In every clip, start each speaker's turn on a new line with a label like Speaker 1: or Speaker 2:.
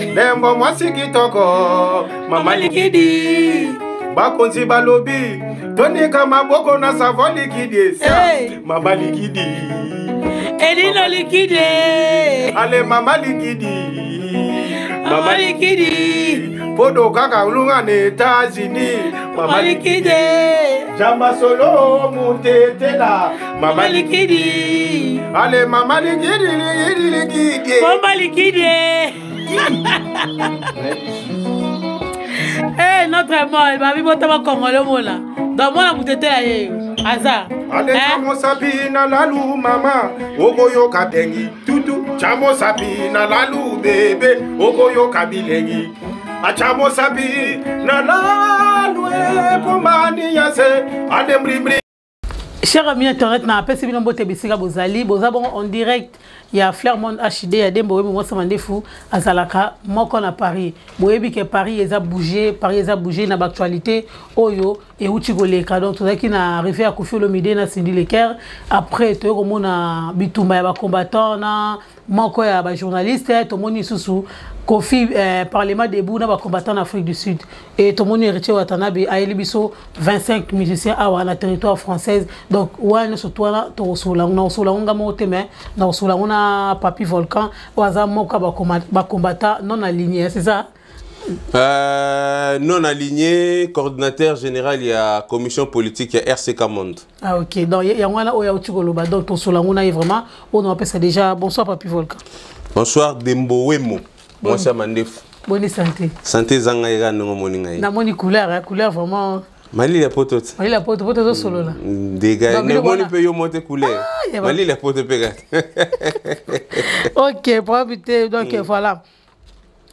Speaker 1: Dembo mwasi kitoko, mama likidi. Bakonzi balobi tonika maboko na savon likidi esa.
Speaker 2: Hey.
Speaker 1: Mama likidi.
Speaker 2: Elino likidi.
Speaker 1: Ale mama likidi.
Speaker 2: Mama likidi.
Speaker 1: Podo kaka olunga na États-Unis.
Speaker 2: Mama likidi.
Speaker 1: Jamba solo mutetela.
Speaker 2: Mama likidi.
Speaker 1: Ale mama likidi likidi likidi.
Speaker 2: Mama likidi. Eh, notre mort, babi botama congolais mona. Donc mona mutetela ye. Aza.
Speaker 1: Ale chamosapi na lalu mama, okoyoka dengi tutu. Chamosapi na lalu bebe, okoyoka bilengi. Achamosapi na lalu epomani yase, ale mrimri.
Speaker 2: Cher ami internet, na apesi bino mbote bisika bozali, boza bongo en direct ya Flairmont HD ya Dembo Wembo Mwasa Mandefu azalaka moko na Paris. Boyebi ke Paris eza bouger, Paris eza bouger na actualité oyo euti koleka. Donc tozalaki na arrivée ya Koffi Olomide na Cindy Lecker. Après toyei komona bitumba ya ba combattant na moko ya ba journaliste, tomoni susu Koffi Parlement debout na ba combattant en Afrique du Sud. Et tomoni Héritier Watanabe ayeli biso 25 musiciens awa na territoire française. Donc wana surtout wana tokosola na kosola nga moko te, mais na kosola na Papy Volcan oyo aza moko ya ba combattant non aligné, c'est ça?
Speaker 3: Non aligné, coordinateur général ya commission politique ya RCK Monde.
Speaker 2: Ah ok, donc il y a wana oyo auti koloba, donc tosola nguna ye vraiment oyo na apesa déjà. Bonsoir Papy Volcan.
Speaker 3: Bonsoir Dembo Wemo, mwasi ya mandefu.
Speaker 2: Bonne santé.
Speaker 3: Santé ezanga ye kaka ndenge omoni ngai.
Speaker 2: Namoni couleur, hein, couleur vraiment.
Speaker 3: Malili ya poto te.
Speaker 2: Malili ya poto poto ezosolola.
Speaker 3: Ndega
Speaker 2: Donc, bino
Speaker 3: namoni mpe yo mo te couleur.
Speaker 2: Ah,
Speaker 3: malili ya poto mpe kaka.
Speaker 2: Ok, problème te. Donc voilà,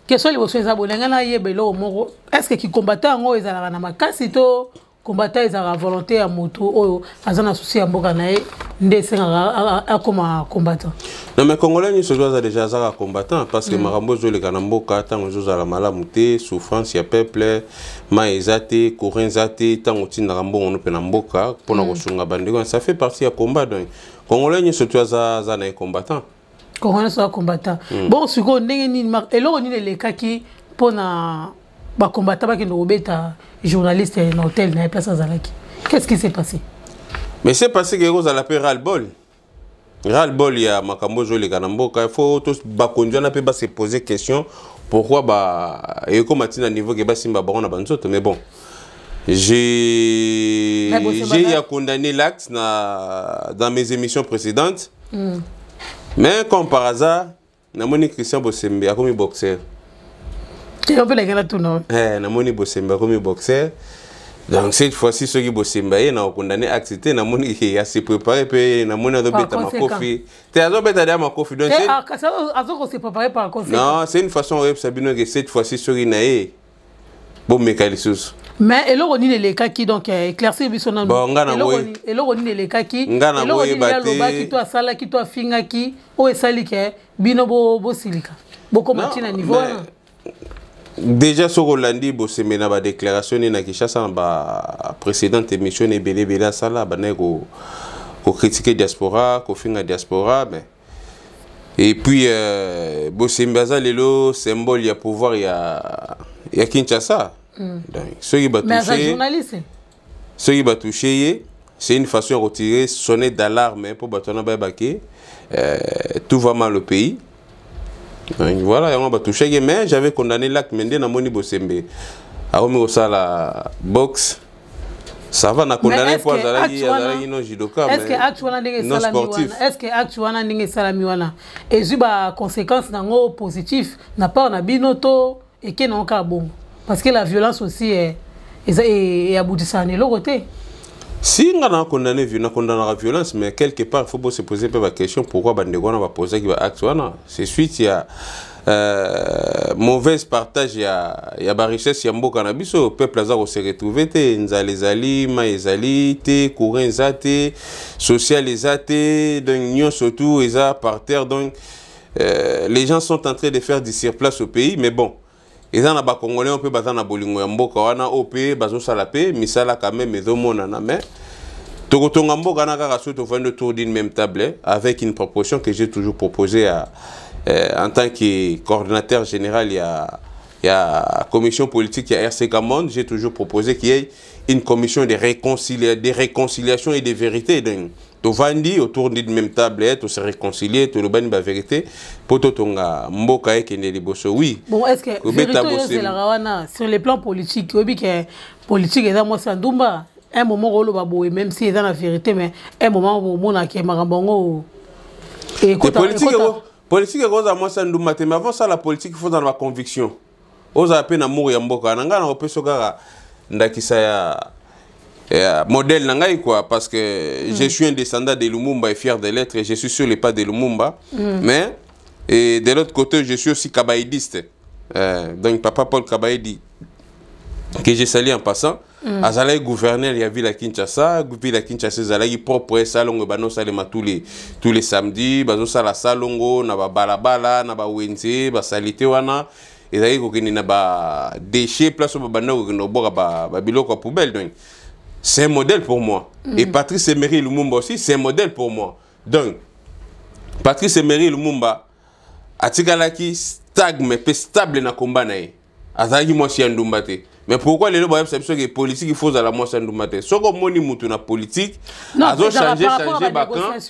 Speaker 2: question liboso eza boye: ngai nayeba eloko moko, est ce que kicombattant yango ezalaka na makasi to combattant ezalaka volonté ya motu oyo aza na souci ya mboka na ye nde esengaka akoma combattant?
Speaker 3: Non, mais congolais nyonso ozo aza déjà azaka combattant, parce que makambo ezoleka na mboka, ntango ezozala malamu te, souffrance ya peuple, mai eza te, courant eza te, ntango otindaka mbongo no mpe na mboka mpona kosunga bandeko, ça fait partie ya combat. Donc congolais nyonso to aza na ye combattant.
Speaker 2: Congolais nyonso aza combattant. Bon, sikoyo ndenge nini eloko nini elekaki mpona bacombattant bakende kobeta journaliste na hôtel na ye place azalaki? Qu'est-ce qui s'est passé?
Speaker 3: Mais c'est parce que ekozala mpe ras-le-bol, ras-le-bol ya makambo ezoleka na mboka. Il faut to bakonzi wana mpe base poser question pourquoi ba ekóma ntina niveau ke basimba bango na banzoto. Mais bon,
Speaker 2: Mais bon, c'est
Speaker 3: j'ai
Speaker 2: malade.
Speaker 3: eu à condamner l'acte dans mes émissions précédentes, mais comme par hasard namoni Christian Bosembe akomi boxeur.
Speaker 2: Te mpe ndenge natuna.
Speaker 3: Eh, namoni Bosembe akomi boxeur. Donc cette fois-ci soki Bosembe ye na kokondamner acte te, namoni ke ase préparé mpe, namoni azobeta
Speaker 2: Par conséquent.
Speaker 3: makofi te, azobeta deya makofi. Donc
Speaker 2: te ah, kasi azoko se préparer par conséquent.
Speaker 3: Non, c'est une façon oyebisa bino ke cette fois-ci soki na ye bomeka lisusu.
Speaker 2: Mais eloko nini elekaki? Donc éclaircir biso nanu.
Speaker 3: Bon, nga na
Speaker 2: Eloko nini elekaki?
Speaker 3: Nga na
Speaker 2: Eloko nini
Speaker 3: boyeba te.
Speaker 2: alobaki to asalaki to afingaki oyo esali ke bino bosilika bokoma
Speaker 3: Non,
Speaker 2: ntina niveau
Speaker 3: mais
Speaker 2: wana?
Speaker 3: Déjà soki olandi Bosembe na badéclaration ne na Kinshasa, na baprécédente émission na ebele ebele asala, bandaki kocritiquer diaspora, kofinga diaspora. Mais et puis Bosembe aza lelo symbole ya pouvoir ya Kinshasa. Donc soki
Speaker 2: Mais aza
Speaker 3: batouche
Speaker 2: journaliste.
Speaker 3: Soki batouche ye, c'est une façon ya retirer sonnette d'alarme mpo bato wana bayeba ke tout va mal au pays. Donc voilà, yango batouchaki. Mais j'avais condamné l'acte. Mais nde namoni Bosembe akomi kosala boxe, ça va, na condamné
Speaker 2: est-ce
Speaker 3: mpo
Speaker 2: que
Speaker 3: azalaki
Speaker 2: acte wana-
Speaker 3: azalaki non judoka,
Speaker 2: est ce que
Speaker 3: mais
Speaker 2: acte wana ndenge
Speaker 3: non
Speaker 2: esalami
Speaker 3: sportif.
Speaker 2: wana, est ce que acte wana ndenge esalami wana ezwi baconséquence nango positif na part na bino to eke nango kaka bongo? Parce que la violence aussi eza eabutisaka na eloko te.
Speaker 3: Si nga na condamné, na condamnaka violence, mais quelque part il faut bo se poser mpe baquestion pourquoi bandeko wana baposaki baacte wana. C'est suite ya mauvaise partage ya barichesse ya mboka na biso. Peuple aza kose retrouver te, nzala ezali, mai ezali te, courant eza te, social eza te, donc nyonso tout eza par terre. Donc les gens sont en train de faire du surplace au pays. Mais bon, eza na bacongolais oyo mpe baza na bolingo ya mboka wana, oyo mpe bazosala mpe misala quand même ezomonana. Mais tokotonga mboka na kaka soki tovandi autour d'une même table, avec une proposition que j'ai toujours proposée à En tant que coordonnateur général ya commission politique ya RCK Monde, j'ai toujours proposé qu'il y ait une commission de réconciliation et de vérité. Donc tovandi autour d'une même table, to se réconcilier, tolobani ba vérité po totonga mboka ekende liboso, oui.
Speaker 2: Bon, est ce que vérité oyo ezelaka wana sur le plan politique, oyebi ke politique eza mwasi ya ndumba, un moment oloba boye, même si eza na vérité, mais un moment omonake makambo yango?
Speaker 3: Politique ekozala mwasi ya ndumba te, mais avant ça, la politique, faut ozala na baconviction, ozala mpe na amour ya mboka. Na ngai na kopesa kaka ndakisa ya modèle na ngai quoi, parce que je suis un descendant de Lumumba et fier de l'être, et je suis sur les pas de Lumumba, mais et de l'autre côté, je suis aussi kabaïdiste, donc papa Paul Kabaïdi, que je salue en passant, azalaki gouverneur ya ville ya Kinshasa. Ville ya Kinshasa ezalaki propre, salongo ebanda tous les samedis, bazosala salongo na babalabala, na bawenze, basalite wana ezalaki kokende na badéchet, place oyo babanda kokende koboka babiloko ya poubelle. Donc c'est un modèle pour moi. Et Patrice Emery Lumumba aussi, c'est un modèle pour moi. Donc Patrice Emery Lumumba atikalaki stagne mpe stable na komba na ye, azalaki mwasi ya ndumba te. Mais pourquoi lelo bayebisa biso ke politique, il faut ozala mwasi ya ndumba te? Soki omoni mutu na politique azochange change bacamp,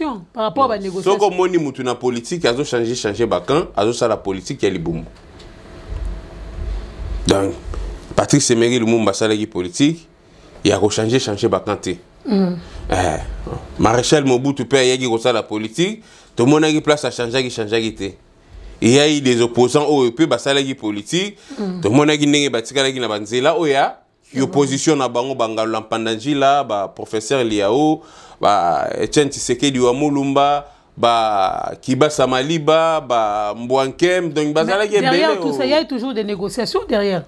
Speaker 3: soki omoni mutu na politique azochange change bacamp, azosala politique ya libumu. Donc Patrice Emery Lumumba asalaki politique ya kochange change bacamp te. Maréchal Mobutu mpe ayaki kosala politique, tomonaki place achangeaki changeaki te. Il y a eu des opposants oyo mpe basalaki politique, tomonaki ndenge batikalaki na banzela oyo ya opposition na bango, bangalo Mpanda Njila, baprofesseur Liao, ba Etienne Tshisekedi wa Mulumba, ba Kibasa Maliba, ba Mbwankem, donc bazalaki
Speaker 2: ebele. Derrière tout ça, il y a toujours des négociations derrière.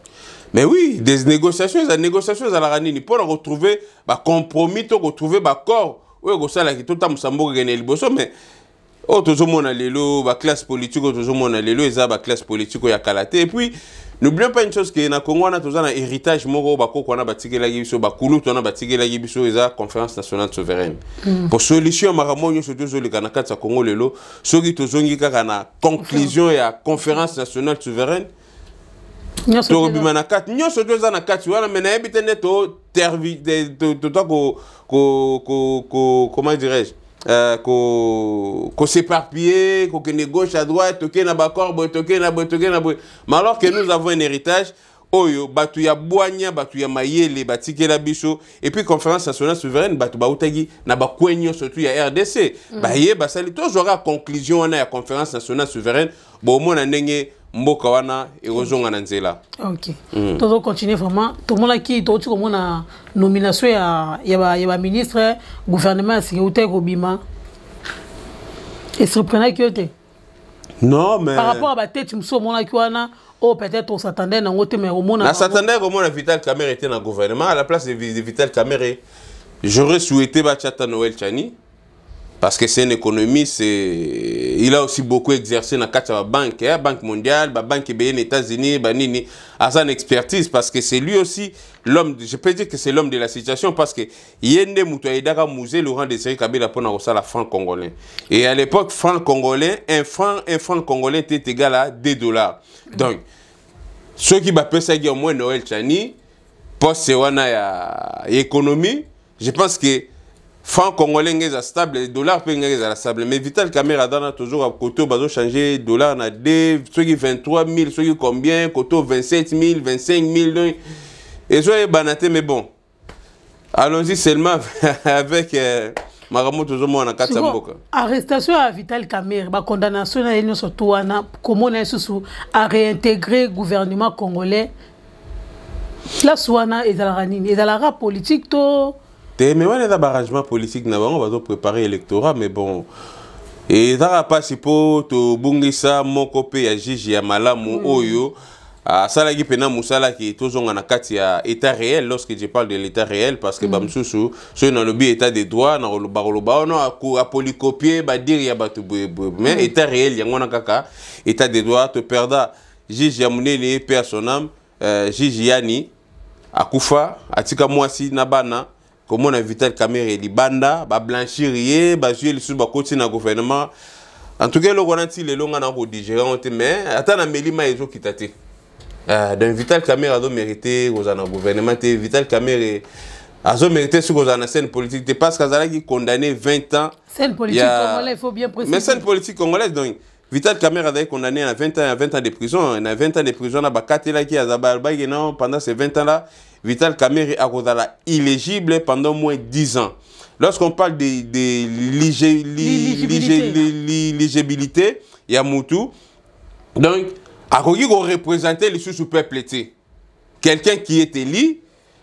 Speaker 3: Mais oui, des négociations. Eza négociation ezalaka nini? Mpona retrouver bacompromis to retrouver baaccord oyo ekosalaki totambusa mboka ekende liboso. Mais oyo tozomona lelo, baclasse politique oyo tozomona lelo, eza baclasse politique oyo ya kala te. Et puis n'oublions pas une chose, ke na Congo wana toza na héritage moko oyo bakoko wana batikelaki biso, bakulutu wana batikelaki biso, eza Conférence nationale souveraine. Po solution ya makambo nyonso tozoleka na kati ya Congo lelo, soki tozongi kaka na conclusion ya Conférence nationale souveraine, tokobima na kati nyonso to eza na kati wana. Me nayebi te nde tota comment dirais-je, ko s'éparpiller, kokende gauche à droite, tokende na baaccord boye, tokende na boye, tokende na boye, mais alors que nous avons un héritage oyo bato ya bwanya, bato ya mayele batikela biso. Et puis Conférence nationale souveraine, bato bautaki na bacoin nyonso tu ya RDC, baye basali, tozwaka conclusion wana ya Conférence nationale souveraine, bomona ndenge mboka wana ekozonga na nzela.
Speaker 2: Ok, tozocontinue vraiment. Tomonaki, touti komona nomination ya baministre, gouvernement ya sika eutaki kobima. Esurprenaki yo te?
Speaker 3: Non, mais
Speaker 2: par rapport à batete mosusu omonaki wana, oyo peut-être osatandai nango te, mais omona.
Speaker 3: Nasatandai komona Vital Kamerhe était na gouvernement. À la place de Vital Kamerhe, j'aurais souhaité batiata Noël Tshiani, parce que c'est un économiste et il a aussi beaucoup exercé dans la banque, hein, Banque mondiale, la banque ebele aux États-Unis, banini, a son expertise, parce que c'est lui aussi l'homme, je peux dire que c'est l'homme de la situation, parce que ye nde mutu aidaka Mzee Laurent Désiré Kabila pour la franc congolais. Et à l'époque, franc congolais, un franc congolais était égal à 2 dollars. Donc, ceux qui bapesaki au moins Noël Tshiani, poste wana ya économie, je pense que franc congolais ngeza stable, dollar mpe ngeza stable. Mais Vital Kamerhe adana toujours à côté, bazo changer dollar na 2 soki 23 000, soki combien, koto 27 000, 25 000, donc ezoyebana te. Mais bon, allons-y seulement avec makambo tozomona na kati ya mboka.
Speaker 2: Arrestation ya Vital Kamerhe, bacondamnation na ye nyonso to wana, komona ye susu aréintégrer gouvernement congolais, place wana ezalaka nini? Ezalaka politique to?
Speaker 3: Te, mais wana eza baarrangement politique na bango, bazopréparer électorat. Mais bon, ezaka mpasi mpo tobungisa moko mpe ya juge ya malamu oyo asalaki mpena mosalaki tozonga na kati ya état réel. Lorsque je parle de l'état réel, parce que bamosusu, soki nalobi état de droit, bakoloba ono apolycopier badires ya bato boyeboye. Mais état réel yango wana kaka état de droit. Toperda juge ya monene, mpe ya son âme, juge Yani akufa, atika mwasi na bana. Komona Vital Kamerhe libanda, bablanchir ye, bazwi ye lisusu, bakoti na gouvernement. En tout cas, eloko wana ti lelo nga na kodigérer yango te, mais ata na meli mai ezokita te. Donc Vital Kamerhe azomérite kozala na gouvernement te. Vital Kamerhe azomérite soki kozala na scène politique te, parce que azalaki condamné 20 ans.
Speaker 2: Scène politique congolaise, il faut bien préciser.
Speaker 3: Mais scène politique congolaise. Donc Vital Kamerhe azalaki condamné à 20 ans, à 20 ans de prison. Na 20 ans de prison na bakatelaki, azabalobaki non, pendant ces 20 ans là, Vital Kamerhe akozala inéligible pendant moins 10 ans. Lorsqu'on parle de l'éligibilité ya mutu, donc akoki koreprésenter lisusu peuple te. Quelqu'un qui est élu,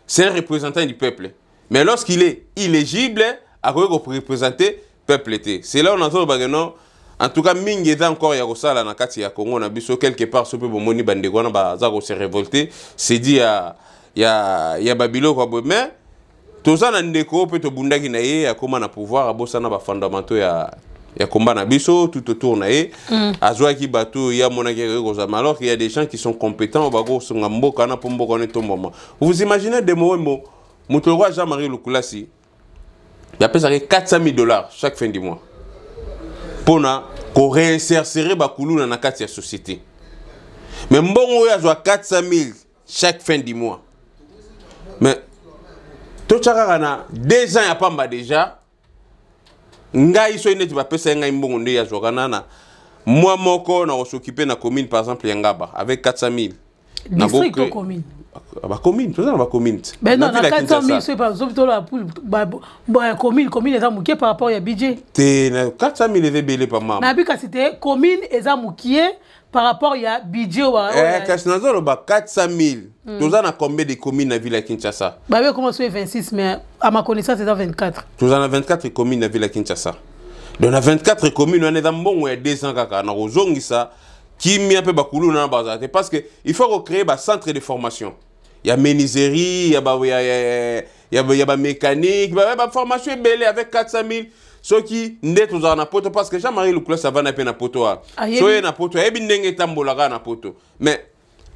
Speaker 3: c'est un représentant du peuple, mais lorsqu'il est inéligible, akoki koreprésenter peuple te. C'est là on entend non. En tout cas, mingi eza encore ya kosala na kati ya Congo na biso. Quelque part so mpe bomoni bandeko wana baza kose révolter, c'est dit ya babiloko ya boye. Mais toza na ndeko mpe tobundaki na ye, akóma na pouvoir, abosana bafondamentaux ya combat na biso. Tout autour na ye azwaki bato ye amonaki ekoki kozala, alors qu'il y a des gens qui sont compétents, bakosunga mboka wana mpo mboka wana etombama. Vous imaginez, Demo Wembo, moto lokwa Jean-Marie Lukulasi, bapesaki 400 000 $ chaque fin du mois mpona koréinsérer bakuluna na kati ya société. Mais mbongo oyo azwa, 400 000 chaque fin du mois, mais totya kaka na 2 ans ya pamba déjà. Ngai soki neti bapesa ye ngai mbongo nde azwaka na mwa moko na kos'occuper na commune, par exemple ya Ngaba, avec 400 000.
Speaker 2: District ou commune?
Speaker 3: Bacommune, toza na bacommune.
Speaker 2: Ben non, na 400 000, soki par exemple toloba commune, commune eza moke par rapport ya budget.
Speaker 3: Te, na 400 000 eza ebele pa mama.
Speaker 2: Nayebi, kasi te, commune eza mokie par rapport ya budget.
Speaker 3: Eh, kasi nazoloba 400 000, toza na combien de communes na ville ya Kinshasa?
Speaker 2: Babe koma so 26, mais à ma connaissance eza 24.
Speaker 3: Toza na 24 communes na ville ya Kinshasa. Donc na 24 communes wana, eza mbongo ya 200 kaka na kozongisa kimia mpe bakuluna na bazala te, parce que il faut recréer bacentre de formation ya menuiserie, ya ba ya, ya, ya, ya bamécanique, baformation ebele avec 400 000. Soki nde tozala na poto, parce que Jean-Marie Lukulasi avanda mpe na poto wana, so ye na poto ayebi ndenge etambolaka na poto. Mais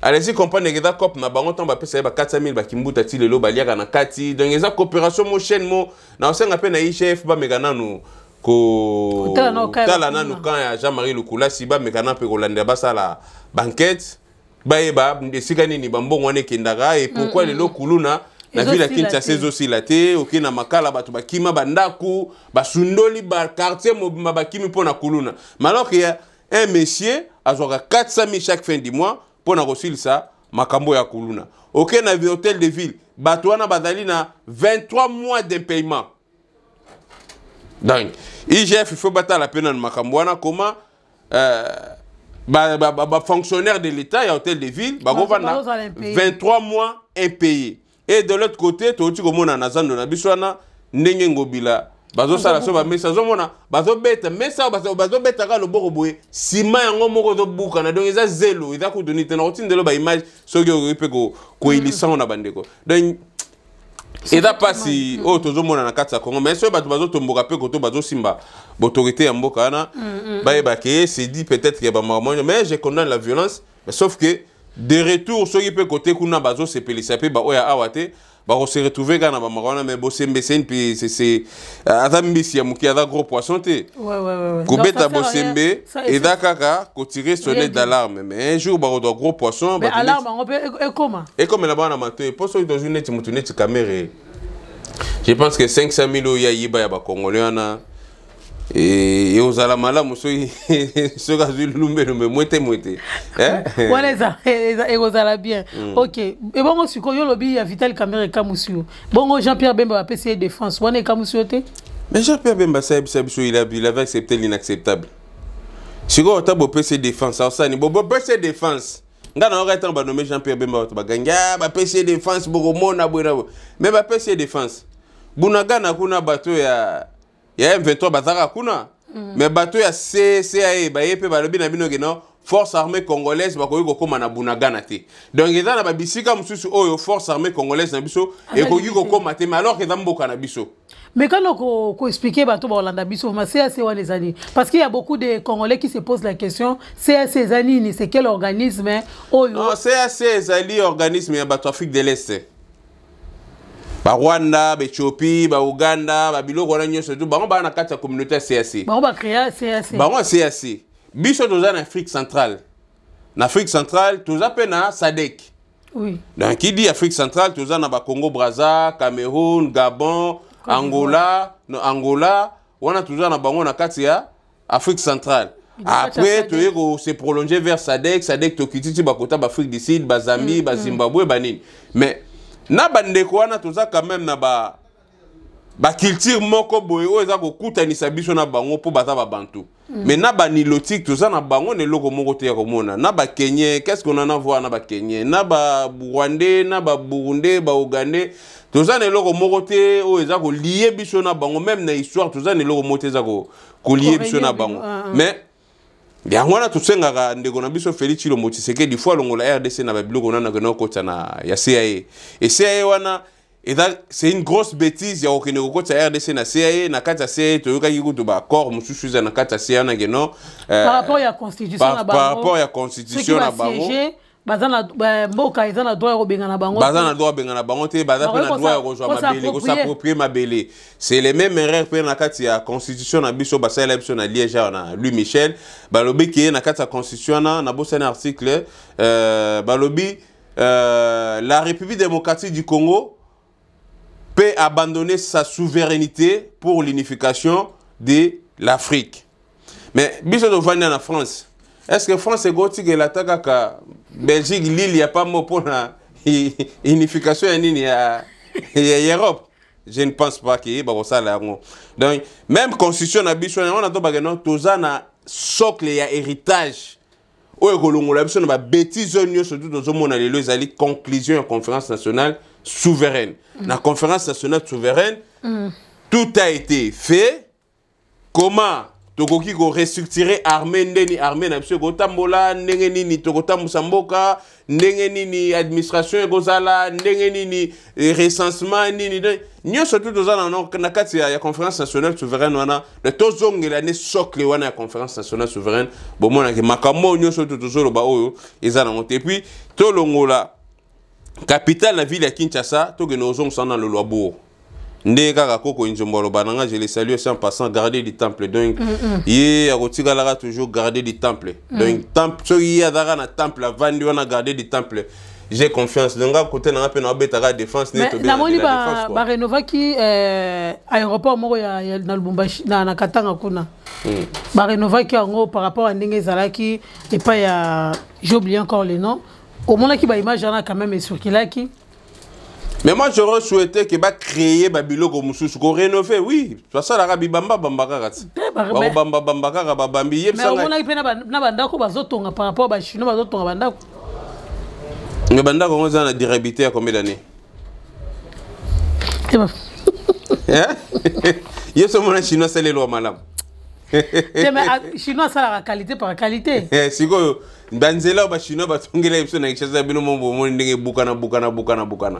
Speaker 3: allez-y comprendre eza coop na bango. Ntango bapesa ye ba 400 000, bakimbuta ti lelo baliaka na kati. Donc eza coopération mo chaîne mo na osenga mpe na IGF bameka nanu kotala nanu camp ya Jean-Marie Lukulasi, bameka na mpe kolandela, basala baenquête, bayeba esika nini bambongo wana ekendaka et pourquoi lelo kuluna na ville ya Kinshasa ezosila te. Okei na Makala, bato bakima bandako, basundoli baquartier mobimba, bakimi mpo na kuluna. Mais alors qu'il y a un monsieur azwaka 400 000 chaque fin du mois mpo na kosilisa makambo ya kuluna. Okei na hôtel de ville, bato wana bazali na 23 mois d'impayement. Donc IGF, il faut batala mpe nanu makambo wana, comment bafonctionnaire de l'État ya hôtel de ville bakovanda 23 mois impayés? Et de l'autre côté, touti komona na zando na biso wana ndenge Ngobila bazosala so bamesa, azomona bazobeta mesa, bazobetaka loboko boye, nsima yango moko ozobukana. Donc eza zelo, eza kutuni te. Na kotindelo baimage soki okoki mpe koyelisa na bandeko. Donc eza mpasi oyo tozomona na kati ya Congo. Mais soki bato bazotomboka mpe koto bazosimba baautorité ya mboka wana, bayeba ke c'est dit peut-être ya bamakambo. Mais je condamne la violence, mais sauf que de retour, soki mpe kote kuna bazosepelisa mpe baoyo ya awa te, bakose retrouver kaka na bamaka wana. Mais Bosembe, c'est aza mbisi ya moke, aza gros poisson te. Kobeta Bosembe eza kaka kotirer sonnette d'alarme, mais un jour bakozwa gros poisson.
Speaker 2: Alarme yango mpe ekoma.
Speaker 3: Ekomela bana matoi, mpo soki tozwi neti motu neti Kamerhe, je pense que 500 000 oyo ayiba ya bakongolais wana, eozala malamu soki azwi lumbelumbe mwete mwete.
Speaker 2: Wana ekozala bien. Ok, ebongo sikoyo yo olobi ya Vital Kamerhe ekamusi yo, bongo Jean Pierre Bemba bapesi ye défense wana, ekamusi yo te?
Speaker 3: Mais Jean Pierre Bemba sayebisa biso, il avait accepté l'inacceptable. Sikoyo ata bopesi ye défense, aosani bopesi ye défense. Nga na yoka ntango banome Jean Pierre Bemba, bato bagangi: bapesi ye défense, bokomona boye na boye. Mais bapesi ye défense, Bunagana kuna bato ya M23 bazalaka kuna. Mais bato ya CAE baye mpe balobi na bino ke non, force armée congolaise bakoki kokóma na Bunagana te. Donc eza na babisika mosusu oyo force armée congolaise na biso ekoki kokóma te, mais alors eza mboka na biso.
Speaker 2: Mais quand on ko expliquer bato baolanda biso, ma CAC wana eza nini? Parce qu'il y a beaucoup de Congolais qui se posent la question: CAC eza nini? C'est quel organisme oyo?
Speaker 3: Non, CAC ezali organisme ya bato Afrique de l'Est. Barwanda, baéthiopie, bauganda, babiloko wana nyonso tu, bango baa na kati ya communauté ya CAC.
Speaker 2: Bango bacréa CAC.
Speaker 3: Bango ya CAC. Biso toza na Afrique centrale. Na Afrique centrale, toza mpe na SADC. Donc qui dit Afrique centrale, toza na bacongo Braza, Cameroun, Gabon, Angola. No, Angola wana toza na bango na kati ya Afrique centrale. Après, toye se prolonger vers SADC. SADC, tokiti ti bakota baafrique du Sud, bazambie, bazimbabwe, banini. Mais na bandeko wana, toza quand même na ba baculture moko boye oyo eza kokutanisa biso na bango, mpo baza babantu. Mais na banilotique, toza na bango na eloko moko te ya komona. Na bakenye, qu'est-ce qu'on en a voir? Na bakenye, na barwandais, na baburundais, baugandais, toza na eloko moko te oyo eza kolier biso na bango. Même na histoire, toza na eloko moko te eza kolier biso na bango. Mais yango wana tosengaka ndeko na biso Félix Tshilombo Tshisekedi, faut alongola RDC na babiloko wana, nakende kokota na ya CAE. E CAE wana eza, c'est une grosse bêtise ya kokende kokotisa RDC na CAE. Na kati ya CAE, toyokaki kutu baaccord mosusu eza na kati ya CAE wana keno
Speaker 2: par rapport ya constitution na bango.
Speaker 3: Par rapport ya constitution na bango.
Speaker 2: Baza na mboka eza na droit ya kobengana bango.
Speaker 3: Baza na droit ya kobengana bango te, baza mpe na droit ya kozwa mabele, kos'approprier mabele. C'est les mêmes erreurs mpe na kati ya constitution na biso basalela biso na Liège awa na Louis Michel. Balobi ke na kati ya constitution wana, nabosani article, balobi la République démocratique du Congo peut abandonner sa souveraineté pour l'unification de l'Afrique. Mais biso tovandi na France, est-ce que France ekotikela ata kaka Belgique, Lille ya pamo mpona unification ya nini ya Europe? Je ne pense pas ke bakosala yango. Donc même constitution na biso yango na tobake no, toza na socle ya héritage oyo ekolongola biso na babêtise oyo nyonso tu tozomona lelo. Ezali conclusion ya conférence nationale souveraine. Na conférence nationale souveraine, tout a été fait: comment tokoki korestructurer armée, ndeni armée na biso ekotambola, ndenge nini tokotambusa mboka, ndenge nini administration ekozala, ndenge nini recensement nini. Nyonso tu toza na kati ya conférence nationale souveraine wana. Tozongela ne socle wana ya conférence nationale souveraine. Bomonaki makambo oyo nyonso tu tozoloba oyo eza nango te. Et puis tolongola capitale na ville ya Kinshasa, tokende kozongisa na Luluabourg, nde kaka koko Nzombo aloba na nga, je le salue aussi en passant, garder du temple. Donc ye akotikalaka toujours garder du temple. Donc temple, soki ye azalaka na temple, avandi wana garder du temple, j'ai confiance. Donc nga côté na nga mpe na obetaka défense.
Speaker 2: Namoni barenovaki aéroport moko na Lubumbashi, na Katanga kuna. Barenovaki yango par rapport à ndenge ezalaki epai ya, j'ai oublié encore le nom. Omonaki baimage wana quand même ecirculaki.
Speaker 3: Mais moi, j'aurais souhaité que ba créer ba biloko mususu ko rénover. Oui, basalaka bibamba bamba kaka ti. Bamba bamba kaka babambi
Speaker 2: ye. Mais omonaki mpe na bandako bazotonga par rapport bachinois bazotonga bandako.
Speaker 3: Mais bandako ngo eza na durabilité ya combien d'années? Ye so mona chinois asalelwa malamu.
Speaker 2: Te, mais chinois asalaka qualité par qualité.
Speaker 3: Sikoyo banzela oyo bachinois batongela biso na Kinshasa, bino mo bomoni ndenge ebukana bukana bukana bukana.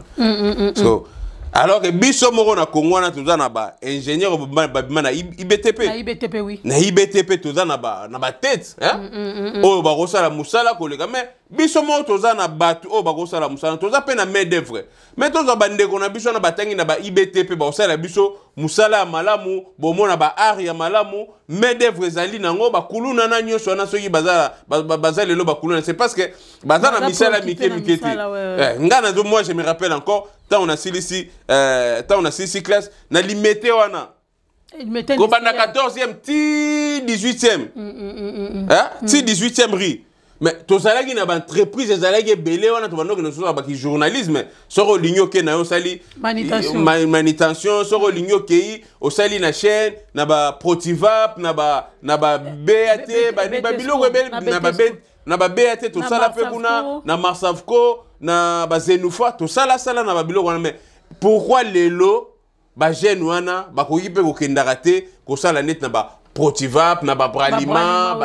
Speaker 3: So alors que biso moko na Congo wana, toza na baingénieur babima na IBTP.
Speaker 2: Na IBTP, oui.
Speaker 3: Na IBTP, toza na batete oyo bakosala mosala koleka. Mais biso moko toza na bato oyo bakosala mosala, toza mpe na main d'œuvre. Mais tozwa bandeko na biso wana batangi na ba IBTP, bakosala biso mosala ya malamu. Bomona baart ya malamu, main d'œuvre ezali nango. Bakuluna na nyonso wana, soki baza lelo bakuluna, c'est parce que baza na misala mike mike te. Nga nazo, moi je me rappelle encore, ntango nasilisi, ntango nasilisi classe na Limete wana, kobanda 14e ti 18e, ti 18e rue, mais tozalaki na baentreprise ezalaki ebele wana. Tobanda okende soki baki journalisme, soki olingi okende na yo, osali manutention. Soki olingi okei, osali na chaîne na baprotivap, na ba BAT, babiloko ebele, na ba BAT. Tosala mpe kuna na Marsavco, na bazenufa, tosalasala na babiloko wana. Mais pourquoi lelo bajeune wana bakoki mpe kokendaka te kosala neti na ba Protivap, na babralima,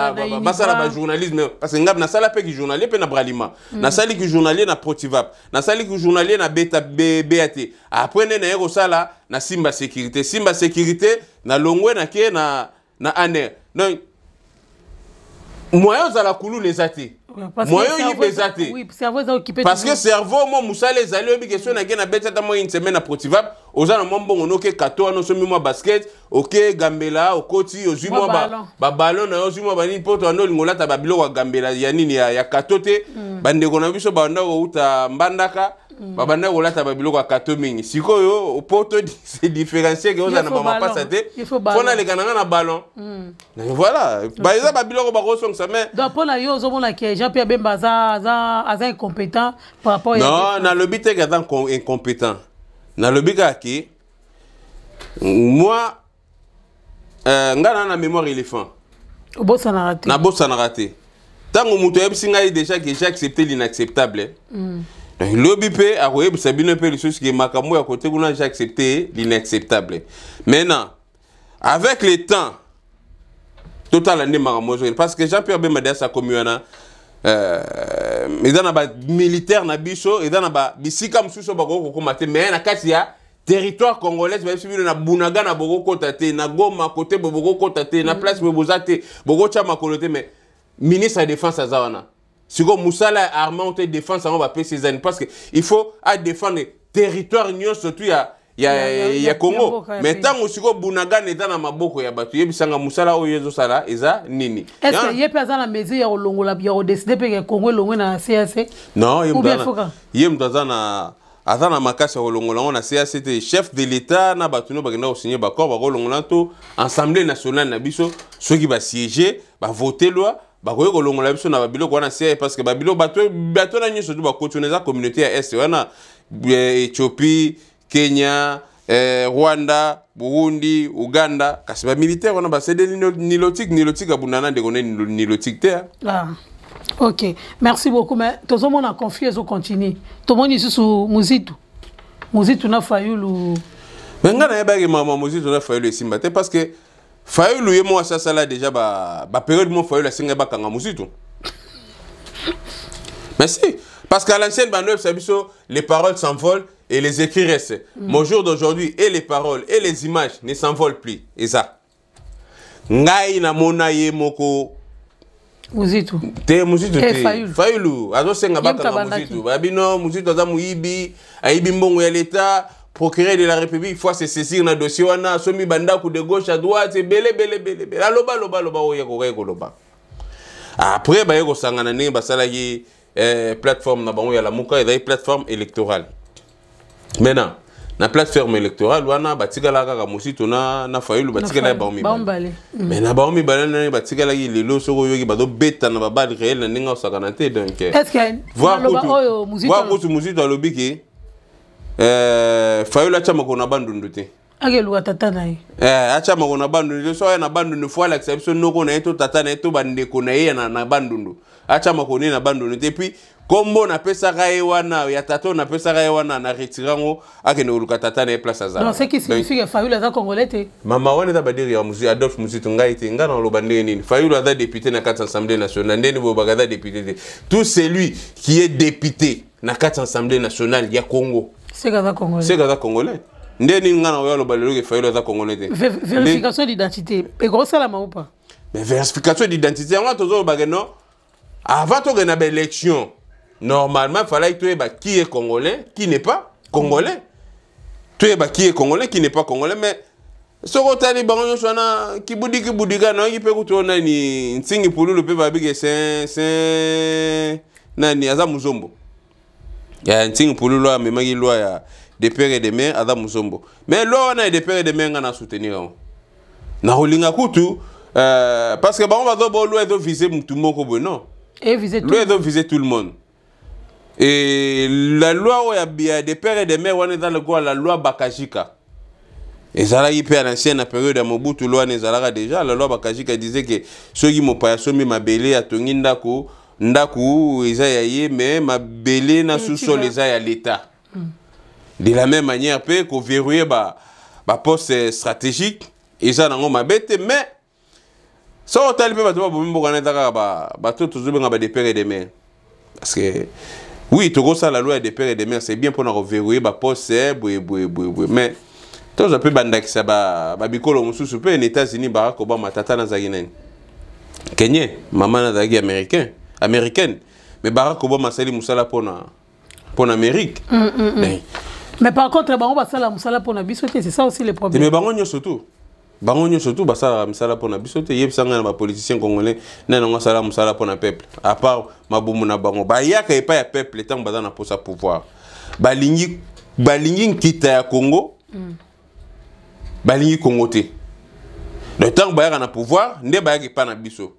Speaker 3: basala bajournalisme? Parce que ngabi nasala mpe kijournalier mpe na Bralima, nasali kijournalier na Protivap, nasali kijournalier na beta BAT. Après nde naye kosala na Simba Sécurité. Simba Sécurité, nalongwe, nake na ANR. Donc moyen ozala kuluna eza te. Moyen oyiba eza te, parce que cerveau mwa mosala ezali. Oyebi ke so nake nabeti ata mwa une semaine na Protivap, oza na mwa mbongo, noke kato wana, osombi mwa basket, oke Gambela, okoti, ozwi mwa baballon na yo, ozwi mwa banini, mpo toanda olinga olata babiloko ya Gambela ya nini ya kato te. Bandeko na biso banda kouta Mbandaka, babanda kolata babiloko ya kato mingi. Sikoyo po to se différencier ke ozala na bamapasa te, fo naleka na nga na ballon. Voilà, eza babiloko bakosongisa, mais
Speaker 2: Donc mpo na yo, ozomona ke Jean Pierre Bemba aza incompétent par rapport?
Speaker 3: Non, nalobi te ke aza incompétent. Nalobi kaka ke moi, nga na mémoire éléphant.
Speaker 2: Obosanaka te.
Speaker 3: Nabosanaka te. Ntango moto ayebisi ngai déjà que j'ai accepté l'inacceptable, donc lobi mpe akoyebisa bino mpe lisusu ke makambo ya kote kuna, j'ai accepté l'inacceptable. Maintenant, avec le temps, totala nde makambo ezokende, parce que Jean Pierre Bemba deasa akomi wana, eza na bamilitaire na biso, eza na bisika mosusu oyo bakoki kokóma te, mais na kati ya territoire congolaise, bayebisi bino na Bunagana bokokota te, na Goma kote boye bokokota te, na place boye boza te, bokotya makolo te. Mais ministre ya Défense aza wana. Sikoyo mosala ya armée te, défense yango bapesi ezani, parce que il faut adéfendre territoire nyonso tu ya Congo. Mais ntango sikoyo Bunagana eza na maboko ya bato, yebisanga mosala oyo ezosala eza nini?
Speaker 2: Est ce que ye mpe aza na mesure ya kolongola, ya kodécider mpe ke Congo elongwe na CAC?
Speaker 3: Non, ye moto aza na makasi ya kolongola yango na CAC te. Chef de l'État na bato no bakenda kosigner baaccord, bakolongola to Assemblée nationale na biso. Soki basiéger, bavote loi, bakoki kolongola biso na babiloko wana CAC, parce que babiloko bato na nyonso tu bakoti wana eza communauté ya Est wana, Éthiopie, Kenya, Rwanda, Burundi, Uganda. Kasi bamilitaire wana basedeli nilotique. Nilotique abunda na ndeko ne nilotique te.
Speaker 2: Ah. Ok, merci beaucoup. Mais tozomona conflit ezocontinue. Tomoni lisusu Muzitu na Fayulu.
Speaker 3: Me ngai nayebaki mama Muzitu na Fayulu esimba te, parce que Fayulu ye mo asasala déjà bapériode mo Fayulu asengai bakanga Muzitu. Merci, parce qu'à l'ancienne, bando biso, les paroles s'envolent et les écrits restent. Mon jour d'aujourd'hui, et les paroles et les images ne s'envolent plus. Et ça, ngai namona ye moko.
Speaker 2: Muzitu.
Speaker 3: Te, Muzitu te, Fayulu azosenga bakanga Muzitu. Babino Muzitu aza moyibi, ayibi mbongo ya l'État, procureur de la République faut se saisir na dossier wana, asomi bandako de gauche à droite, ebele ebele ebele ebele. Aloba, aloba, aloba oyo akokai koloba. Après baye kosangana ndenge basalaki plateforme na bango ya Lamuka, ezali plateforme électorale. Maintenant, na plateforme électorale wana, batikala kaka Mosito na Fayulu, batikalaki bango mibale. Mais na bango mibale ndenge batikalaki, lelo soki oyoki bazobeta na baballes réelles na ndenge osakana te. Donc kutu Mosito alobi ke Fayulu atya makolo na Bandundu te.
Speaker 2: Akeluka tata na ye.
Speaker 3: Atya makolo na Bandundu te. So aya na Bandundu, fo alakisa biso noko na ye to tata na ye to bandeko na ye na Bandundu. Atya makolo ne na Bandundu te. Puis kombo napesaka ye wana ya tata oyo napesaka ye wana, na retire yango, akende koluka tata na ye place azala.
Speaker 2: Donc ce qui signifie que Fayulu aza congolais te?
Speaker 3: Mama, wana eza badires ya Adolphe Muzitu, ngai te. Ngai naloba ndenge nini? Fayulu aza député na kati ya Assemblée nationale. Ndeni boyebaka aza député te? Tout celui qui est député na kati ya Assemblée nationale ya Congo,
Speaker 2: seke aza congolais.
Speaker 3: Seke aza congolais. Nde nini ngai na oyo aloba lelo ke Fayulu aza congolais te?
Speaker 2: Vérification d'identité ekosalama ou pas?
Speaker 3: Mais vérification d'identité yango tozolobake non. Avant tokende na baélection, normalement fallait toyeba qui est congolais, qui n'est pas congolais, toyeba qui est congolais, qui n'est pas congolais. Mais soki otali bango nyonso wana, kibudi kibudika, nayoki mpe kutu oyo nani, Nsingi Pululu mpe babike se nani, aza muzombo ya Nsingi Pululu amemaki loi ya de père et de mère, aza muzombo. Mais loi wana ya de père et de mère, nga na soutenir yango, nakolinga kutu parce que bango bazobo loi ezovise mutu moko boye. Non, loi ezovise tout le monde. Et la loi oyo ya de père et de mère wana eza lokola la loi Bakajika ezalaki mpe à l'ancienne, na période ya Mobutu. Loi wana ezalaka déjà. La loi Bakajika disait que soki mopaya asombi mabele, atongi ndako, ndako eza ya ye, mais mabele na sous-sol eza ya l'État. De la même manière mpe koverrouiller baposte stratégique eza nango mabe te. Mais soki otali mpe bato babomi mboka wana, eza kaka bato tozobenga ba de père et de mère. Parce que oui, tokosala loi ya de père et de mère, c'est bien mpona koverrouiller baposte boye boye boye boye, mais tozwa mpe bandakisa babikolo mosusu mpe. Na États-Unis, Barack Obama, tata nazalaki nani? Kenyan, mama nazalaki américain. Américaine. Mais Barack Obama asali mosala mpona Amérique.
Speaker 2: Mais par contre, bango basala mosala mpona biso te, c'est ça aussi le problème.
Speaker 3: Mais bango nyonso tu, bango nyonso tu basalaka misala mpona biso te. Yebisa ngai, na bapoliticien congolais, nani yango asala mosala mpona peuple à part mabumu na bango? Bayaka epai ya peuple ntango baza na posa pouvoir, balingi nkita ya Congo, balingi Congo te. Donc ntango bayaka na pouvoir nde bayaka epai na biso.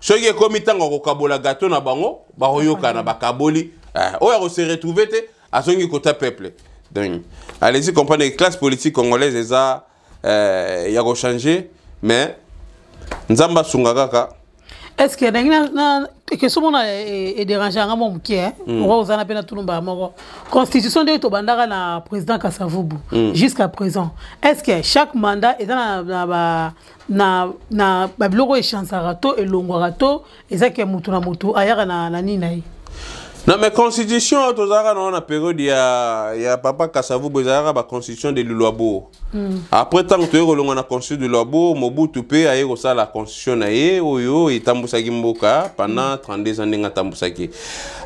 Speaker 3: Soki ekomi ntango ya kokabola gâteau na bango, bakoyokana, bakaboli. Oyo akose retrouver te, azongi kota peuple. Donc allez-y comprendre que classe politique congolaise eza ya kochanger, mais Nzambe asunga kaka.
Speaker 2: Est ce que ndenge na question mona edérange yanga mwa moke, oka kozala mpe na tunu mbala moko: constitution ndenge tobandaka na président Kasavubu jusqu'à présent, est ce que chaque mandat eza na babiloko oyo echangeaka to elongwaka, to eza ke mutu na mutu ayaka na nini na ye?
Speaker 3: Non, mais constitution tozalaka nango na période ya papa Kasavubu ezalaka baconstitution de Luluabourg. Après, ntango toye kolongwa na constitution de Luluabourg, Mobutu mpe aye kosala constitution na ye oyo etambusaki mboka pendant 32 ans. Ndenge atambusaki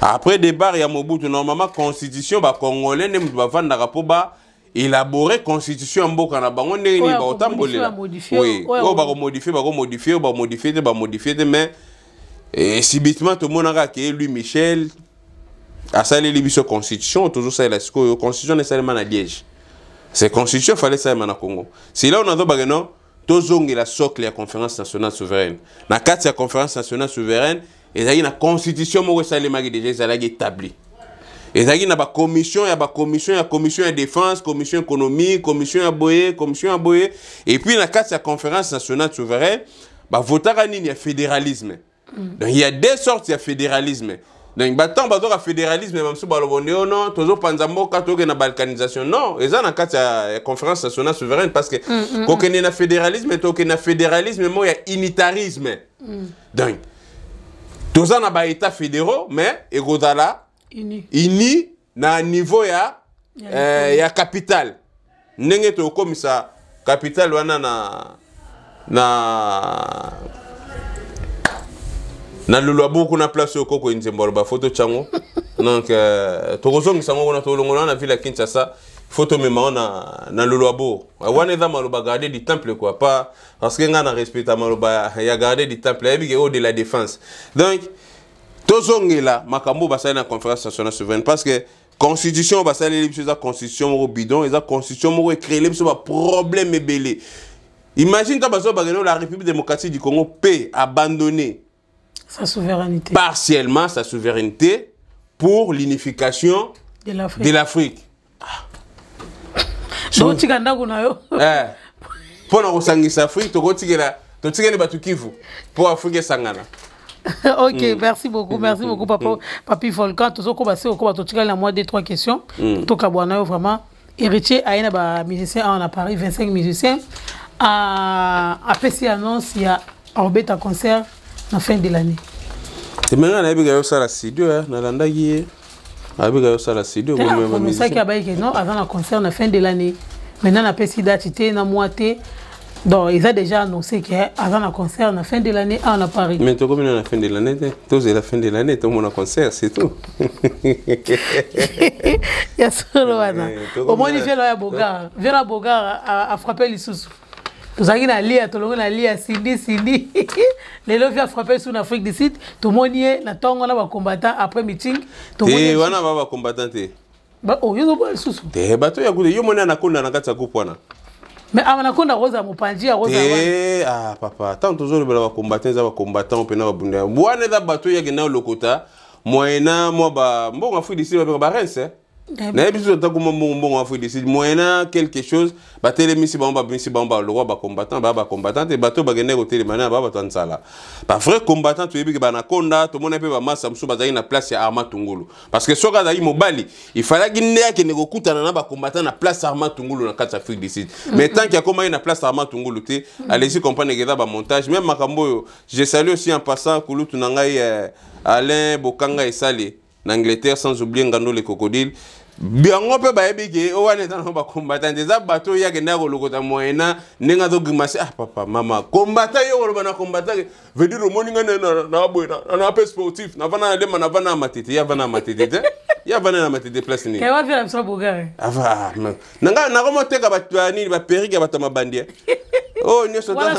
Speaker 3: après départ ya Mobutu, normalement constitution, bacongolais nde moto bavandaka mpo ba élaborer constitution ya mboka na bango, ndenge nini bakotambolela. Oui, oyo bakomodifie, bakomodifie, oyo bamodifie te, bamodifie te. Mais subitement tomonaka ke Louis Michel asaleli biso constitution tozosalela sikoyo. Constitution esalema na Liège, c'est constitution fallait esalema na Congo. C'est là on azobake non, tozongela socle ya Conférence nationale souveraine. Na kati ya Conférence nationale souveraine ezalaki na constitution moko esalemaki déjà, ezalaki établi, ezalaki na bacommission ya bacommission ya commission ya défense, commission économique, commission ya boye, commission ya boye. Et puis na kati ya Conférence nationale souveraine bavotaka nini? Ya fédéralisme. Donc il y a deux sortes ya fédéralisme. Donc batango bazoka fédéralisme, bamosusu baloba nde: "Oh non, tozopanza mboka, tokende na balkanisation." Non, eza na kati ya Conférence nationale souveraine, parce que kokende na fédéralisme, tokende na fédéralisme moko ya unitarisme. Donc toza na baétat fédéraux, mais ekozala uni na niveau ya capitale. Ndenge tokokomisa capitale wana na Luluabourg, kuna place oyo koko nzembo aloba fo totyango. Donc tokozongisa ngo kuna, tolongola na ville ya Kinshasa, faut tomema ngo na Luluabourg. Wana eza maloba gardien du temple, quoi, pas parce que ngai na respecta maloba ya gardien du temple, ayebi ke oyo de la défense. Donc tozongela makambo basali na Conférence nationale souveraine, parce que constitution oyo basaleli biso eza constitution moko bidon, eza constitution moko ecréele biso baproblème ebele. Imagine toi, bazobakeno la République démocratique du Congo peut abandonner
Speaker 2: sa souveraineté.
Speaker 3: Partiellement sa souveraineté pour l'unification
Speaker 2: de l'Afrique.
Speaker 3: De l'Afrique.
Speaker 2: Donc tika ndako na yo.
Speaker 3: Mpo na kosangisa Afrique, tokotikela, totikeli bato Kivu mpo Afrique esangana.
Speaker 2: Ok, merci beaucoup, merci beaucoup, papa Papi Volcan. Tozokoba se okoba, totikali na mwa deux trois questions. Tokabwa na yo vraiment. Héritier aye na bamusicien awa na Paris, 25 musiciens, apesi annonce ya akobeta concert na fin de l'année.
Speaker 3: Te, me ngai nayebika yo osala studio, nalandaki ye, ayebika yo osala studio.
Speaker 2: Pronosaki abayiki non, aza na concert na fin de l'année. Maintenant napesi date te, na mwa te. Donc ils a déjà annoncé que aza na concert na fin de l'année awa na Paris.
Speaker 3: Mais tokomi na fin de l'année te, tozela fin de l'année, tomona concert, c'est tout.
Speaker 2: Ya solo wana, omoni vieux ya Bogar, vieux ya Bogar afrappe lisusu. Tozalaki na lia, tolongi na lia sindi sindi. Lelo vieux afrappe lisusu na Afrique du Sud, tomoni ye na ntongo na bacombattant après meeting.
Speaker 3: Te, wana ba bacombattant te.
Speaker 2: Oyo ozomona lisusu.
Speaker 3: Te, bato ya kuta yo moni Anakonda na kati ya groupe wana.
Speaker 2: Mais awa Anakonda akozala mopanzi, akozala.
Speaker 3: Te, ah papa, ntango tozolobela bacombattant, eza bacombattant mpena babunda wana, eza bato oyaki na olokota moyena mwa ba mbongo Afrique du Sud, babeka barense. Nayebi biso ata kuma mbongo, mbongo Afrique du Sud, moyena quelque chose, batelemisi bango, babimisi bango balokwa bacombattant. Baya bacombattant te, bato bakende kotelema na baya bato ya nzala. Bavrai combattant toyebi ke banakonda, tomona mpe bamasa mosusu bazalaki na place ya Armand Tungulu, parce que soki azalaki mobali, ifalaki nde akende kokutana na bacombattant na place Armand Tungulu na kati ya Afrique du Sud. Mais tant que akomaki na place Armand Tungulu te, allez-y comprendre ke eza bamontage. Même makambo oyo, je salue aussi en passant kulutu na ngai Alain Bokanga Esale. Na Angleterre, sans oublier Ngando le crocodile. Bango mpe bayebi ke o wana eza nango bacombattant, eza bato oyo akendaka kolokota moyena ndenge azogrimace. Ah papa, mama combattant, yo koloba na combattant veut dire omoni ngai na boye na mpe sportif, navanda na Lemba, navanda na Matete. Ye avanda na Matete te, ye avanda na Matete place nini? Ava na ngai nakomoteka bato nini, baperruque ya bato ya mabandi oyo nyonso.
Speaker 2: Wana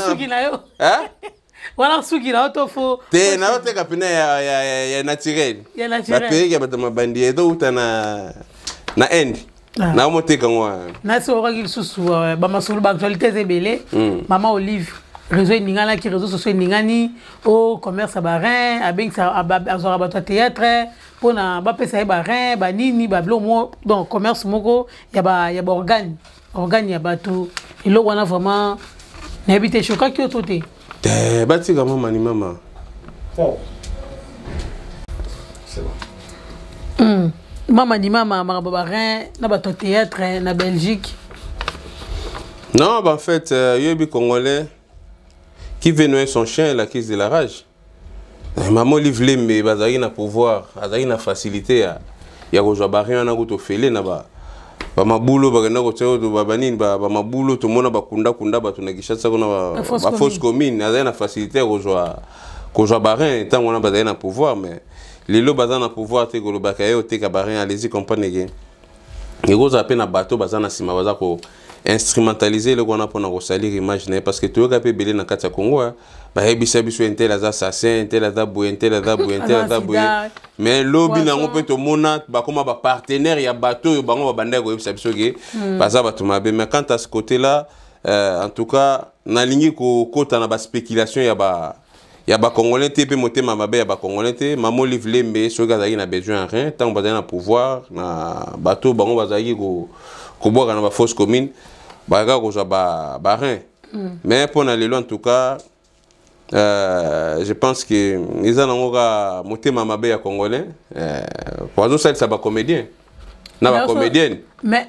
Speaker 2: suki na yo to fo?
Speaker 3: Te, naoteka pena ya naturel. Baperruque ya bato ya mabandi ezouta na Inde, naomoteka ngo.
Speaker 2: Nasi okaki lisusu bamasolo, baactualité eza ebele. Mama Olive, réseau eninganaki, réseau sociaux eningani o commerce ya barein, abengisa, azwaka bato ya théâtre mpona bapesa ye barein, banini, babiloko mo, donc commerce moko ya baorgane, organe ya bato. Eloko wana vraiment nayebi te, eshokaki yo to te?
Speaker 3: Te, batika mama ni mama.
Speaker 1: Oh. C'est bon.
Speaker 2: Mama ni mama, makambo barein na bato ya théâtre na Belgique.
Speaker 3: Non, bah, en fait, yoyebi Congolais, qui veut noyer son chien l'accuse de la rage. Mama Olive Lembe, bazalaki na pouvoir, azalaki na facilité ya kozwa barein wana kuta ofele na ba bamabulu bakenda kotia oyo banini, bamabulu tomona bakundakunda bato na Kinshasa kuna, bafosse commune. Azali na facilité ya kozwa barein ntango wana bazali na pouvoir, mais lelo baza na pouvoir te. Kolobaka ye oteka barein, allez-y comprendre ke ekozala mpe na bato baza na nsima, baza ko instrumentaliser eloko wana mpona kosalir image na ye, parce que toyoka mpe ebele na kati ya Congo, bayebisa biso un tel aza assassin, un tel aza boye, un tel aza boye, un tel aza boye, mais lobi nango mpe tomona bakoma bapartenaire ya bato oyo bango babandaki koyebisa biso ke baza bato mabe. Mais quant à ce côté là, en tout cas nalingi kokota na baspéculation ya bacongolais te, mpe motema mabe ya bacongolais te. Mama Olive Lembe, soki azalaki na besoin ya rein ntango bazali na pouvoir, na bato bango bazalaki kobwaka na bafosse commune, bayaka kozwa barein. Mais mpo na lelo, en tout cas, je pense que eza nango kaka motema mabe ya Congolais, po azosalisa bacomédien na bacomédienne.
Speaker 2: Mais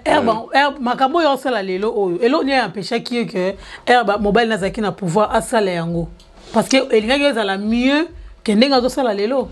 Speaker 2: makambo oyo osala lelo oyo, eloko nini empêchaki ye ke ere mobali nazalaki na pouvoir asala yango? Parce que elingaki ezala mieux ke ndenge azosala lelo.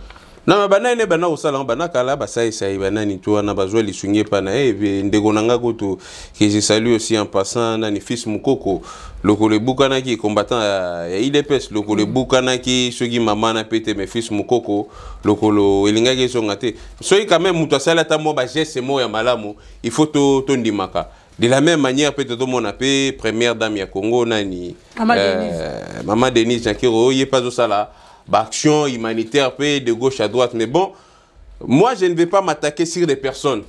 Speaker 3: Non, mais banani ne banda kosala yango, banda kala, basaisai banani to wana bazwa lisungi epa na ye. Ndeko na nga kutu que je salue aussi en passant, nani, fils Mukoko, lokolo ebukanaki, combattant ya UDPS, lokolo ebukanaki. Soki mama na pe te, mais fils Mukoko lokolo elingaki ezonga te. Soki quand même moto asali ata mwa bageste moko ya malamu, il faut tondimaka. De la même manière mpe tozomona mpe première dame ya Congo, nani?
Speaker 2: Mama Denise.
Speaker 3: Mama Denise Nyakeru, oyo ye mpe azosala baaction humanitaire mpe de gauche à droite. Mais bon, moi je ne vais pas m'attaquer sur des personnes.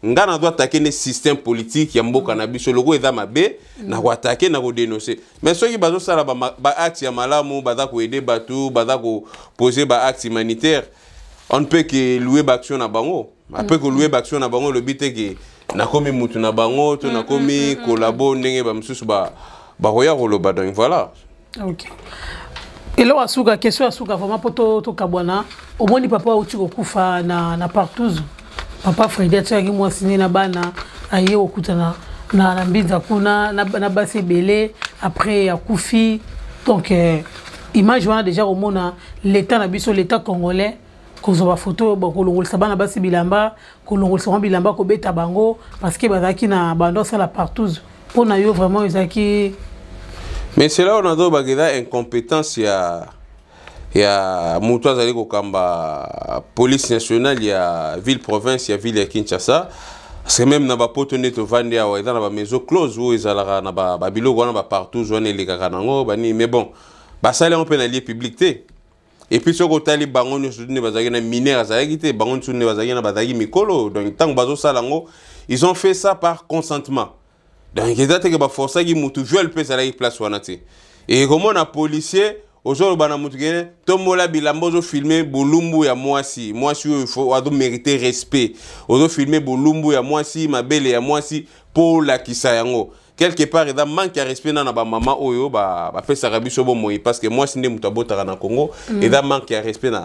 Speaker 3: Nga na doit attaquer ne système politique ya mboka na biso loko eza mabe, na koattaquer, na kodénoncer. Mais soki bazosala baacte ya malamu, baza koaider bato, baza koposer baacte humanitaire, on ne peut que louer baaction na bango. Après kolouer baaction na bango, elobi te ke nakomi mutu na bango to nakomi kolabo ndenge bamosusu bakoya koloba. Donc voilà.
Speaker 2: Ok, eloko ya suka, question ya suka vraiment mpo tokabwana. Omoni papa auti kokufa na partouze, papa Fredi, atiaki mwasi ne na bana, aye kokutana na mbinza kuna na basi ebele, après akufi. Donc image wana déjà, komona l'état na biso, l'état congolais, kozwa bafoto, kolongolisa bana basi bilamba, kolongolisa bango bilamba, kobeta bango parce que bazalaki na bando asala partouze, mpo na yo vraiment ezalaki?
Speaker 3: Mais c'est là on azobaka eza incompétence ya moto azali kokamba police nationale ya ville province ya ville ya Kinshasa, parce que même na bapoto nde tovandi awa, eza na bamaison close oyo ezalaka na babiloko wana, bapartouze wana elekaka nango banini. Mais bon, basali yango mpe na lieu public te. Et puis soki otali bango nyonso nde bazalaki na mineur azalaki te, bango nyonso nde bazalaki na bazalaki mikolo. Donc ntango bazosala yango, ils ont fait ça par consentement. Donc eza teke baforsaki mutu, viol mpe ezalaki place wana te. E komona policier ozoloba na mutu kene tombola bilamba, ozofilme bolumbu ya mwasi, mwasi oyo azomérite respect, ozofilme bolumbu ya mwasi, mabele ya mwasi mpo olakisa yango, quelque part eza manque ya respect na bamama oyo bapesaka biso bomoi, parce que mwasi nde moto abotaka na Congo. Eza manque ya respect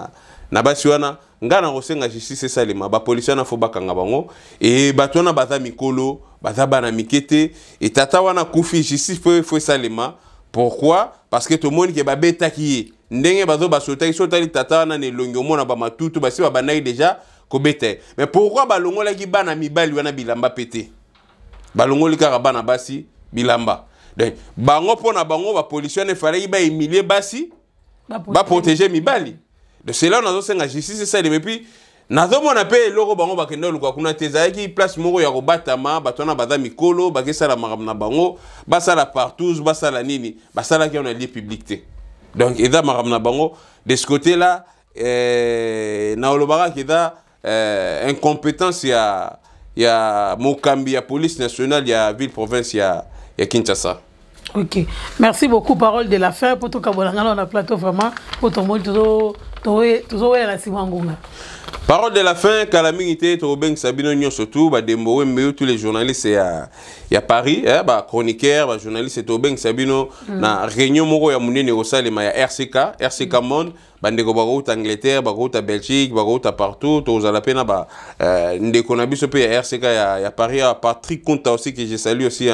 Speaker 3: na basi wana. Ngai na kosenga justice esalema, bapolisi wana fo bakanga bango. E bato wana baza mikolo, baza bana mike te. E tata wana akufi, justice fo esalema. Pourquoi? Parce que tomoni ke babetaki ye ndenge bazo basotaki. So otali tata wana na elongi, omona bamatutu basi babandaki déjà. kobeta ye. Mais pourquoi balongolaki bana mibali wana bilamba pe te? Balongoli kaka bana basi bilamba. Donc bango mpo na bango bapolisi wana efalaki bahumilie basi, baprotege mibali. Donc c'est là nazosenga justice esalema. Et puis nazomona mpe eloko bango bakende koluka kuna te, ezalaki place moko ya kobatama. Bato wana baza mikolo, bakesala makambo na bango, basala partout, basala nini, basalaki yango na lieu public te. Donc eza makambo na bango. De ce côté là, naolobaka eza incompétence ya mokambi ya police nationale ya ville province ya Kinshasa.
Speaker 2: Ok, merci beaucoup. Parole de la fin pour tout kabolanga na plateau vraiment pour ton monde tozowela na nsima ngonga.
Speaker 3: Parole de la fin, kala mingi te tokobengisa bino nyonso tu badembo wembe, tous les journalistes ya Paris, eh, bachroniqueur, bajournaliste, tokobengisa bino na réunion moko ya monene ekosalema ya RCK, RCK Monde. Bandeko bakouta Angleterre, bakouta Belgique, bakouta partout. Tozala mpe na ba ndeko na biso mpe ya RCK ya Paris, ya Patrick Kunta aussi, que je salue aussi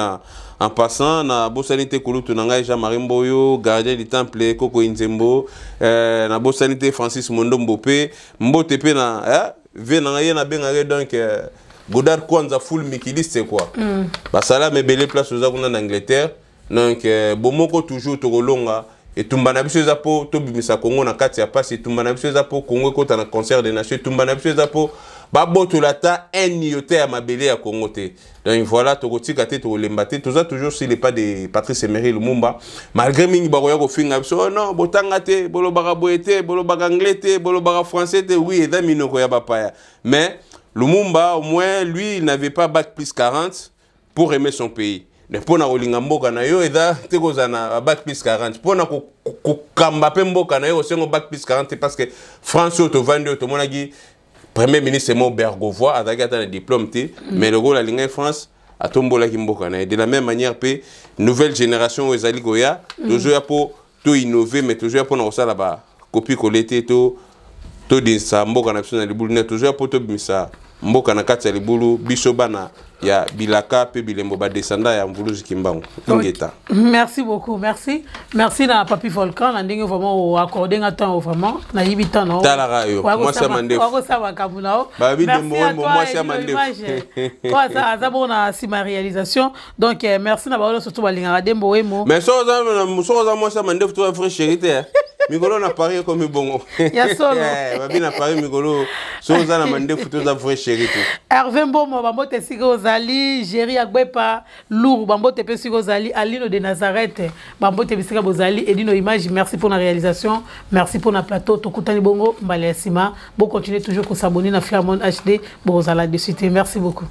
Speaker 3: en passant. Na bosani te kulutu na ngai Jean-Marie Mboyo, gardien du temple, Koko Inzembo, na bosani te Francis Mondombo mpe mbote mpe na ve na ngai ye nabengaki donc Godard Kwanza, full mikiliste quoi. Basalama ebele place oza kuna na Angleterre. Donc bomoko toujours, tokolonga. Etumba na biso eza mpo tobimisa Kongo na kati ya pasi. Etumba na biso eza mpo Kongo ekɔta na concert des nations. Etumba na biso eza mpo babotola ata un iota ya mabele ya Kongo te. Donc voilà, tokotika te, tokolemba te, toza toujours sur les pas de Patrice Emery Lumumba, malgré mingi bakoya kofinga biso: "Oh non, botanga te, bolobaka boye te, bolobaka anglais te, bolobaka français te." Oui, eza minoko ya bapaya, mais Lumumba au moins, lui, il n'avait pas bac plus 40 pour aimer son pays. Mpo na kolinga mboka na yo eza te kozala na bac plus 40. Mpo na kokamba mpe mboka na yo, osengo bac plus 40, parce que France oyo tovandi oyo, tomonaki premier ministre mo Bérégovoy azalaki ata na diplôme te, mais lokola alingaki France, atombolaki mboka na ye. De la même manière mpe nouvelle génération oyo ezali koya, tozoya mpo toinnove, mais tozoya mpona kosala bacopier coller te, to todinisa mboka na biso na libulu ne. Tozoya mpo tobimisa mboka na kati ya libulu, biso bana ya bilaka mpe bilembo, badescendants ya Mvuluzi Kimbangu. Ingeta.
Speaker 2: Merci beaucoup, merci, merci na Papi Volcan na ndenge vraiment oaccorde nga temps. Vraiment nayibi temps na
Speaker 3: Talaka yo, mwasi ya mandefu.
Speaker 2: Wakosala makambo na yo.
Speaker 3: Babi Dembo, mwasi ya mandefu.
Speaker 2: Po aza bongo na nsima ya réalisation. Donc merci na bango surtout balingaka Dembo Wemo.
Speaker 3: Mais soki oza mwasi ya mandefu, to vrai chéri te. Mikolo na Paris ekomi bongo.
Speaker 2: Ya solo.
Speaker 3: Babi na Paris mikolo, soki oza na mandefu to oza vrai chéri te.
Speaker 2: Hervé Mbomo, bambote esika ozali. Géri Agbepa Lourd, bambote mpe esika ozali. Alino de Nazareth, bambote bisika bozali. Edino Image, merci pour la réalisation, merci pour na plateau. Tokutani bongo mbala ya nsima. Bocontinue toujours kosabonner na Flairmont HD, bozala dessus te. Merci beaucoup.